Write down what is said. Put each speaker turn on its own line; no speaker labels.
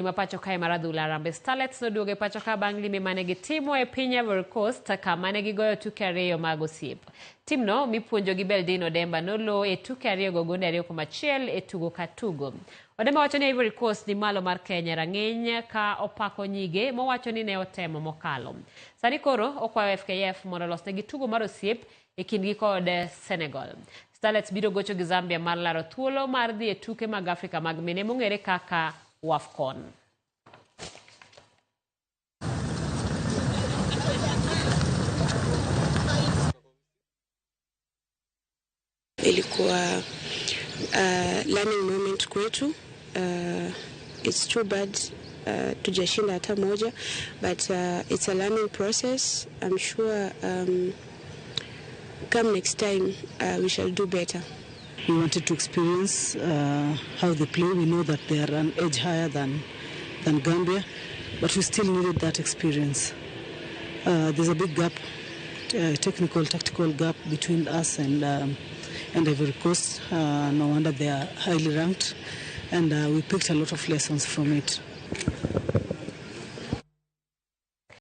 Ma pacho kae mar adhula Harambee Starlets noduogo e pacho ka bang' limbe mane gitimo e piny Ivory Coast kama ne gigoyo tuke ariyo mag osiep. Timno mipuonjo gi Beldine Odemba nolo e tuke ariyogo gonde 2-1 e tugo ka tugo. Odemba wacho ni Ivory Coast ni malo mar Kenya e rang'iny ka opako nyige mowacho ni ne otemo mokalo. Sani koro okwayo FKF mondo olosnegi tugo mar osiep e kindgi kod Senegal. Starlets biro gocho gi Zambia mar laro thuolo mar dhi e tuke mag Afrika mag mine mong'ere kaka WAFCON.
Ilikuwa learning moment kwetu. It's too bad tujashinda hata moja, but it's a learning process. I'm sure come next time we shall do better.
We wanted to experience how they play. We know that they are an edge higher than Gambia, but we still needed that experience. There's a big gap, technical, tactical gap between us and Ivory Coast. No wonder they are highly ranked, and we picked a lot of lessons from it.